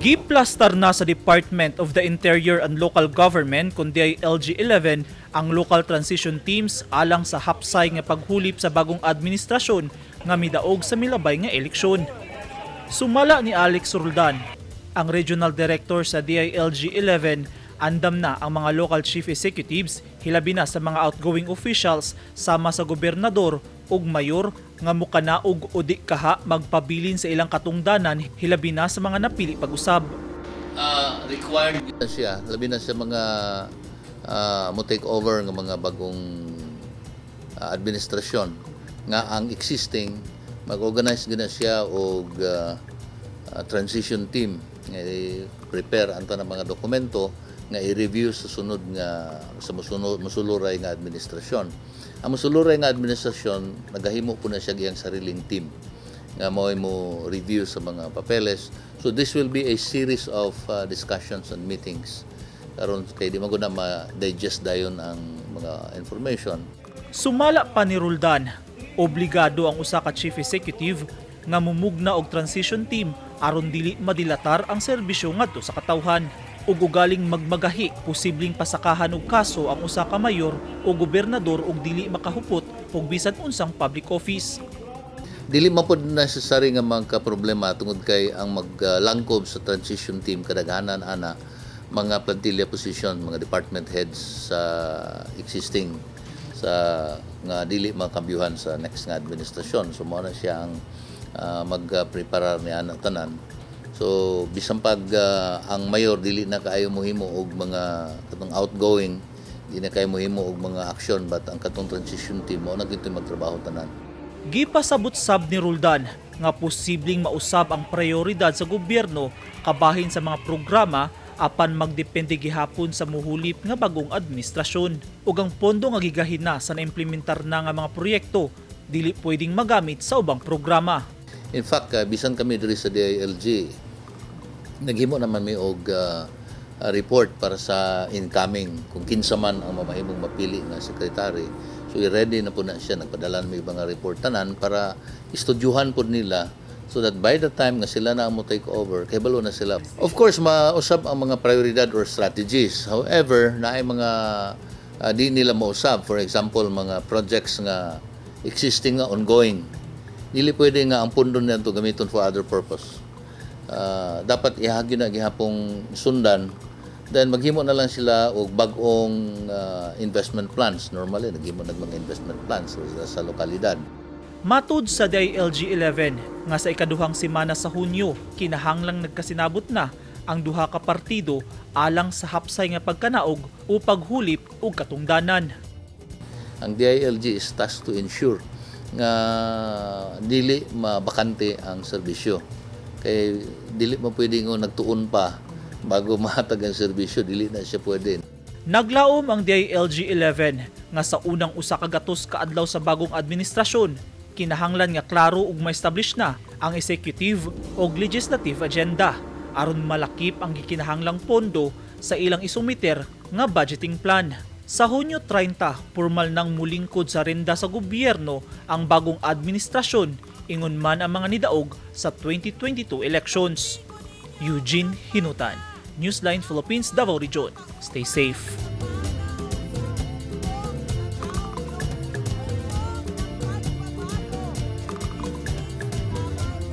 Giplastar na sa Department of the Interior and Local Government kon DILG 11 ang local transition teams alang sa hapsay nga paghulip sa bagong administrasyon nga midaog sa milabay nga eleksyon. Sumala ni Alex Roldan, ang Regional Director sa DILG 11, andam na ang mga local chief executives, hilabi na sa mga outgoing officials sama sa gobernador ug mayor nga mukanaog o di kaha magpabilin sa ilang katungdanan, hilabi na sa mga napili pag-usab. Required na siya, labi na sa mga mo take over nga mga bagong administrasyon nga ang existing, mag-organize gina siya og transition team nga i-prepare ang tanang mga dokumento nga i-review sa sunod nga sa musunod musuluray nga administrasyon. Ang musuluray nga administrasyon, nagahimo po na siya iyang sariling team nga mo mo review sa mga papeles. So this will be a series of discussions and meetings karon kay di man gud na ma-digest dayon ang mga information. Sumala pa ni Roldan, obligado ang usa ka chief executive nga mumugna og transition team aron dili madilatar ang serbisyo ngadto sa katawhan. Ug ugaling magmagahi, posibleng pasakahan og kaso ang usa ka mayor o gobernador og dili makahupot og bisan unsang public office. Dili man pod necessary nga magka problema tungod kay ang maglangkob sa transition team, kadaghanan ana mga plantilla position, mga department heads sa existing sa nga dili makambyuhan sa next nga administrasyon. So mao na siya ang magpreparar ni ana tanan. So bisan pag ang mayor dili na kaayo mohimo og mga katong outgoing, di na kaayo mohimo og mga aksyon, but ang katong transition team, mao na gyud magtrabaho tanan. Gipasabot sab ni Roldan nga posibleng mausab ang prioridad sa gobyerno kabahin sa mga programa, apan magdepende gihapon sa muhulip nga bagong administrasyon. Ug ang pondo nga gigahin na sa naimplementar na nga mga proyekto dili pwedeng magamit sa ubang programa. In fact, bisan kami diri sa DILG, naghimo naman mi og report para sa incoming kung kinsa man ang mamahimong mapili nga secretary. So i-ready na po na siya, nagpadala mi mga report tanan para istudyuhan pod nila so that by the time nga sila na ang mo take over, kabalo na sila. Of course, mausab ang mga prioridad or strategies. However, naay mga di nila mausab. For example, mga projects nga existing nga ongoing. Dili pwede nga ang pundo niya to gamiton for other purpose. Dapat ihagyo na gihapong sundan, then maghimo na lang sila og bag-ong investment plans. Normally naghimo nag mga investment plans sa lokalidad. Matud sa DILG 11 nga sa ikaduhang semana sa Hunyo, kinahanglang nagkasinabot na ang duha ka partido alang sa hapsay nga pagkanaog o paghulip og katungdanan. Ang DILG is tasked to ensure nga dili mabakante ang serbisyo. Kay dili mo pwede nga nagtuon pa bago mahatag ang serbisyo, dili na siya pwede. Naglaom ang DILG 11 nga sa unang 100 ka adlaw sa bagong administrasyon, kinahanglan nga klaro ug ma-establish na ang executive o legislative agenda aron malakip ang gikinahanglang pondo sa ilang isumiter nga budgeting plan. Sa Hunyo 30, formal nang mulingkod sa renda sa gobyerno ang bagong administrasyon, ingon man ang mga nidaog sa 2022 elections. Eugene Hinutan, Newsline Philippines, Davao Region. Stay safe.